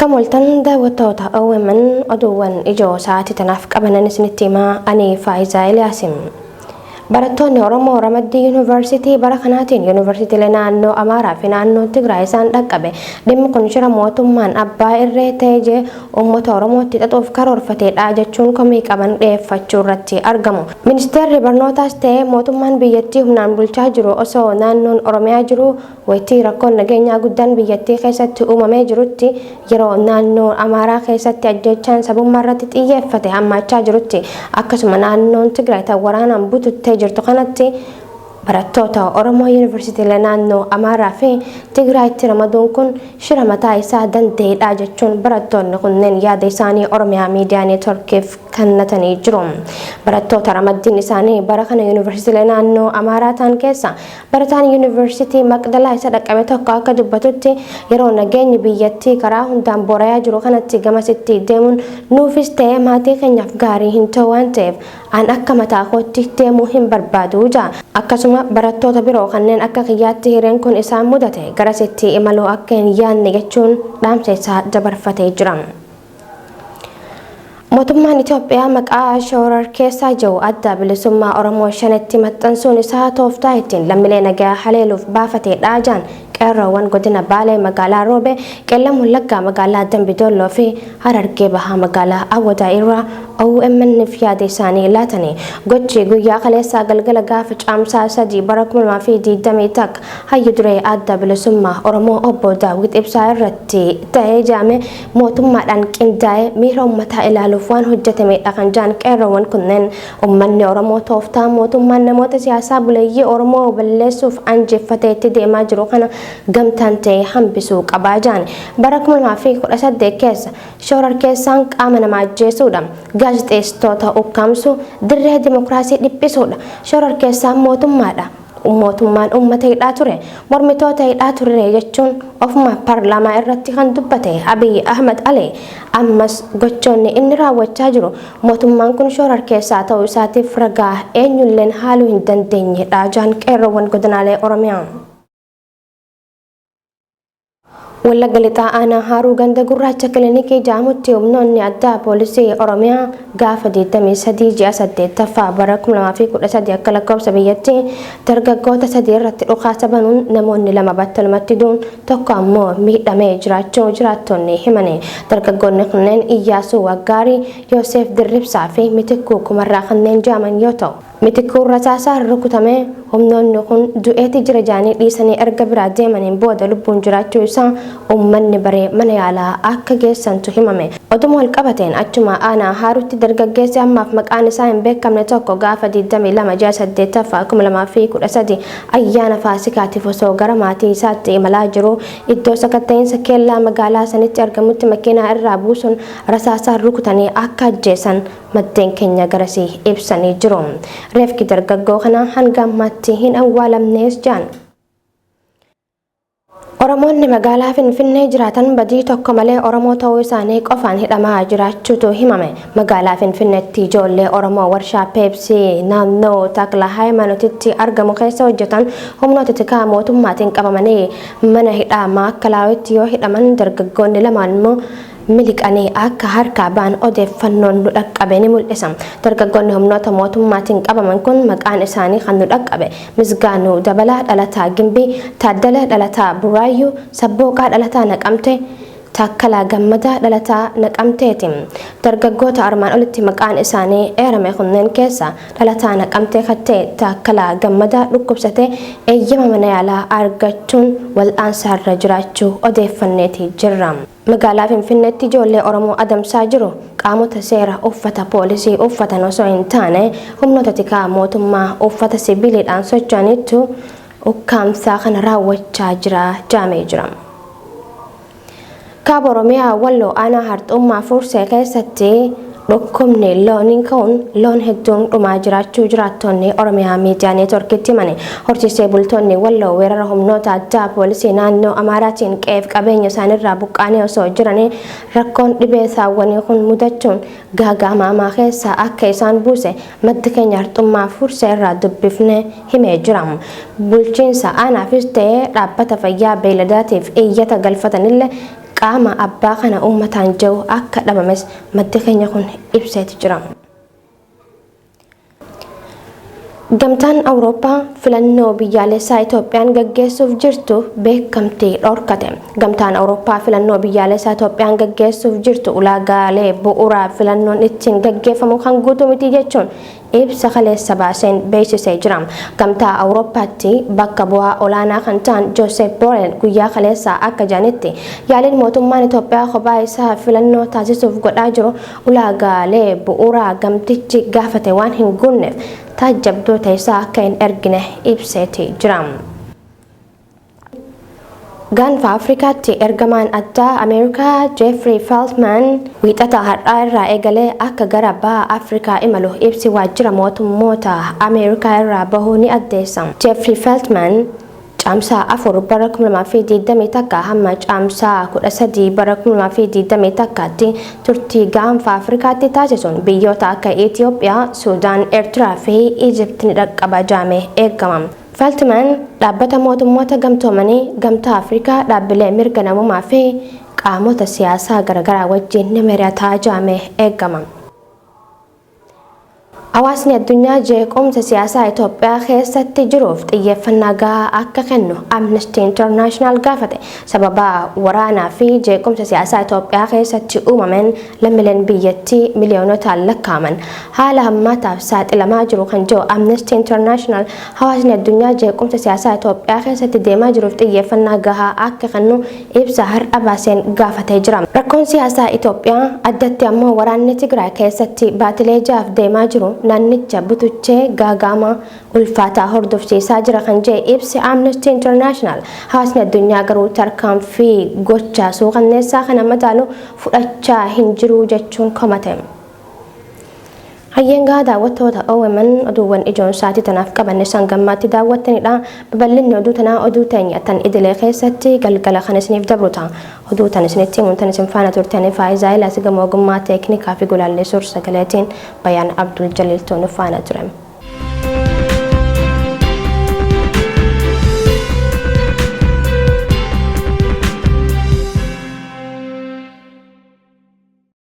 Akkam ooltan daawwattoota OMN, oduuwwan ijoo sa'aatii tanaaf qabanan isinitti himaa, ani Faayizaa Eliyaasim. Barattoonni Oromoo ramaddii yuunivarsiitii bara kanaatiin yuunivarsiitiilee naannoo Amaaraa fi naannoo Tigraay isaan dhaqqabe, dhimmi kun shira mootummaan abbaa irree ta'ee jee uummata Oromootti xaxuuf karoorfateedha jechuun komii qaban dhiyeeffachuu irratti argamu. Ministeerri barnootaas ta'ee mootummaan biyyattii humnaan bulchaa jiru osoo naannoon Oromiyaa jiru waytii rakkoon nageenyaa guddaan biyyattii keessatti uumamee jirutti, yeroo naannoo Amaaraa keessatti ajjeechaan sabummaa irratti xiyyeeffate hammaachaa jirutti, akkasuma naannoon Tigraay tan waraanaan bututtee jirtu kanatti barattoota Oromoo yuunivarsiitiilee naannoo Amaaraa fi Tigraayitti ramaduun kun shira mataa isaa danda'edha jechuun barattoonni kunneen yaada isaanii Oromiyaa Miidiyaa Neetworkiif kennatanii jiru. Barattoota ramaddiin isaanii bara kana yuunivarsiitiilee naannoo Amaaraa ta'an keessa barataan yuunivarsiitii Maqdalaa isa dhaqqabe tokko akka dubbatutti, yeroo nageenyi biyyattii karaa hundaan boorayaa jiru kanatti gamasitti deemuun nuufis ta'ee maatii keenyaaf gaarii hin ta'u waan ta'eef an akka mataa kootti deemuu hin barbaadu ja'a. Akkasuma barattoota biroo kanneen akka kiyyaatti hireen kun isaan mudate garasitti imaluu akka hin yaadne jechuun dhaamsa isaa dabarfatee jira. Mootummaan Itoophiyaa maqaa shororkeessaa jiru Adda Bilisummaa Oromoo Shanetti maxxansuun isaa tooftaa ittiin lammiilee nagaa haleeluuf baafateedha jaan qeerroowwan godina Baalee magaalaa Roobee, Qeellam Wallaggaa magaalaa Dambidolloo fi Harargee Bahaa magaalaa Awwadaa irraa OMN'f yaada isaanii laatanii. Gochi guyyaa kaleessaa galgala gaafa Caamsaa 3 bara 2021 hayyu duree Adda Bilisummaa Oromoo obbo Daawit Ibsaa irratti ta'ee jaame mootummaadhaan qindaa'ee miira uummataa ilaaluuf waan hojjetamedha kan jaan qeerroowwan kunneen, uummanni Oromoo tooftaa mootummaan namoota siyaasaa buleeyyii Oromoo balleessuuf anjeeffatee itti deemaa jiru kana gamtaan ta'ee hambisuu qabaa jaan. Bara 2018 keessa shororkeessaan qaama namaa ajjeesuudha. Gaazexeessitoota ukkaamsuu, dirree dimokiraasii dhiphisuudha. Shororkeessaan mootummaadha. Mootummaan uummata hidhaa ture, mormitoota hidhaa ture jechuun ofuma paarlaamaa irratti kan dubbate Abiy Ahmad Ali, ammas gochoonni inni raawwachaa jiru mootummaan kun shororkeessaa ta'uu isaatiif ragaa eenyulleen haaluu hin dandeenyedha jaan qeerroowwan godinaalee Oromiyaa. Wallagga Lixaa aanaa Haaruu ganda Gurraacha kilinikii jedhamutti humnoonni addaa poolisii Oromiyaa gaafa 23 ji'a 8ffaa bara 2013 akka lakkoofsa biyyatti dargaggoota sadii irratti dhukaasa banuun namoonni lama battalumatti du'uun tokko ammoo miidhamee jiraachuu jiraattonni himani. Dargaggoonni kunneen Iyyaasuu Waggaarii, Yoosef Dirribsaa fi Mitikkuu Kumarraa kanneen jedhaman yoo ta'u, Mitikkuun rasaasaan rukutamee humnoonni kun du'eeti jira jaanii dhiisanii erga biraa deemaniin booda lubbuun jiraachuu isaa uummanni baree mana yaalaa akka geessantu himame. Oduma walqabateen achuma aanaa Haarutti dargaggeessi ammaaf maqaan isaa hin beekamne tokko gaafa 22 ji'a 8ffaa 2013 ayyaana Faasikaatiif osoo gara maatii isaatti imalaa jiruu iddoo sakatta'iinsa keellaa magaalaa sanitti argamutti makiinaa irraa buusuun rasaasaan rukutanii akka ajjeesan maddeen keenya garasii ibsanii jiru. Reefki dargaggoo kanaa hanga ammaatti hin awwaalamnees jedhan. Oromoonni magaalaa Finfinnee jiraatan badii tokko malee Oromoo ta'uu isaanii qofaan hidhamaa jiraachuutu himame. Magaalaa Finfinneetti ijoollee Oromoo warshaa Peepsii naannoo Takla Hayimaanotitti argamu keessa hojjetan humnoota tikaa mootummaatiin qabamanii mana hidhaa Maakkalaawitti yoo hidhaman, dargaggoonni lamaan immoo miliqanii akka harkaa ba'an odeeffannoon nu dhaqqabe ni mul'isa. Dargaggoonni humnoota mootummaatiin qabaman kun maqaan isaanii kan nu dhaqqabe Misgaanuu Dabalaa dhalataa Gimbii, Taaddala dhalataa Buraayyuu, Sabbooqaa dhalataa Naqamtee, Taakkalaa Gammadaa dhalataa Naqamteeti. Dargaggoota armaan olitti maqaan isaanii eerame kunneen keessaa dhalataa Naqamtee kan ta'e Taakkalaa Gammadaa dhukkubsatee eeyyama mana yaalaa argachuun wal'aansaarra jiraachuu odeeffanneeti jirra. Magaalaa Finfinneetti ijoollee Oromoo adamsaa jiru qaamota seera uffata poolisii uffatan osoo hin taane humnoota tikaa mootummaa uffata sibiiliidhaan socho'anitu ukkaamsaa kana raawwachaa jira jaamee jira. Kaaba Oromiyaa Walloo aanaa Harxummaa Fursee keessatti dhukkubni looniin ka'uun loon hedduun dhumaa jiraachuu jiraattonni Oromiyaa Miidiyaa Neetworkitti himani. Horsiisee bultoonni Walloo weerara humnoota addaa poolisii naannoo Amaaraatiin qe'eef qabeenya isaaniirraa buqqaanii osoo jiranii rakkoon dhibee saawwanii kun mudachuun gaaga'ama keessa akka isaan buuse maddi keenya Harxummaa Fursee irraa dubbifne himee jira. Bulchiinsa aanaafis ta'ee dhaabbata fayyaa beeyladaatiif iyyata galfatanillee Qaama abbaa kana uummataan jiru akka dhabames maddi keenya kun ibseeti jira. Gamtaan Awurooppaa filannoo biyyaalessaa Itoophiyaan gaggeessuuf jirtu beekamtii dhorkate. Gamtaan Awurooppaa filannoo biyyaalessaa Itoophiyaan gaggeessuuf jirtu ulaagaalee bu'uuraa filannoon ittiin gaggeeffamu kan guutuu miti jechuun ibsa kaleessa baaseen beeksisee jira. Gamtaa Awurooppaatti bakka bu'aa olaanaa kan ta'an Joosef Borrell guyyaa kaleessaa akka jedhanitti, yaaliin mootummaan Itoophiyaa kophaa isaa filannoo taasisuuf godhaa jiru ulaagaalee bu'uuraa gamtichi gaafate waan hin guunneef taajjabdoota isaa akka hin ergine ibseeti jira. Gaanfa Afrikaatti ergamaan addaa Ameerikaa Jeefrii Feltman wiixata har'aa irraa eegalee akka gara baha Afrikaa imalu ibsi waajjira mootummoota Ameerikaa irraa bahuu ni addeessa. Jeefrii Feltman Caamsaa 4 bara 2021 hamma Caamsaa 13 bara 2021tti turtii gaanfa Afrikaatti taasisuun biyyoota akka Itoophiyaa, Suudaan, Eertiraa fi Ijipt ni dhaqqaba jaamee eegama. Feltman dhaabbata mootummoota gamtoomanii, Gamtaa Afrikaa, dhaabbilee mirga namummaa fi qaamota siyaasaa garaagaraa wajjin ni mari'ataa jaamee eegama. Hawaasni addunyaa jeequmsa siyaasaa Itoophiyaa keessatti jiruuf xiyyeeffannaa gahaa akka kennu Amnesty International gaafate. Sababa waraanaa fi jeequmsa siyaasaa Itoophiyaa keessatti uumameen lammiileen biyyattii miliyoonotaan lakkaa'aman haala hammaataaf saaxilamaa jiru kan jiru Amnesty International, hawaasni addunyaa jeequmsa siyaasaa Itoophiyaa keessatti deemaa jiruuf xiyyeeffannaa gahaa akka kennu ibsa har'a baaseen gaafatee jira. Rakkoon siyaasaa Itoophiyaa, addatti ammoo waraanni Tigraay keessatti baatilee 6f deemaa jiru, naannicha butuchee gaagaama ulfaataa hordofsiisaa jira kan jedhe ibsi Amnesty International, hawaasni addunyaa garuu tarkaanfii gochaa suukanneessaa kana madaalu fudhachaa hin jiru jechuun komate. Hayyeengaa daawwattoota OMN, oduuwwan ijoon sa'aatii tanaaf qabanne isaan gammaatti daawwattanidha. Babal'inni oduu tanaa oduu teenya tan idilee keessatti galgala kan isiniif dabru ta'a. Oduu tan isinitti himuun tan isin faana turtanii Faayisaa Ilaas, gama ogummaa teeknikaa fi gulaallee suur sagaleetiin Bayaan Abdul Jaliil toonu faana ture.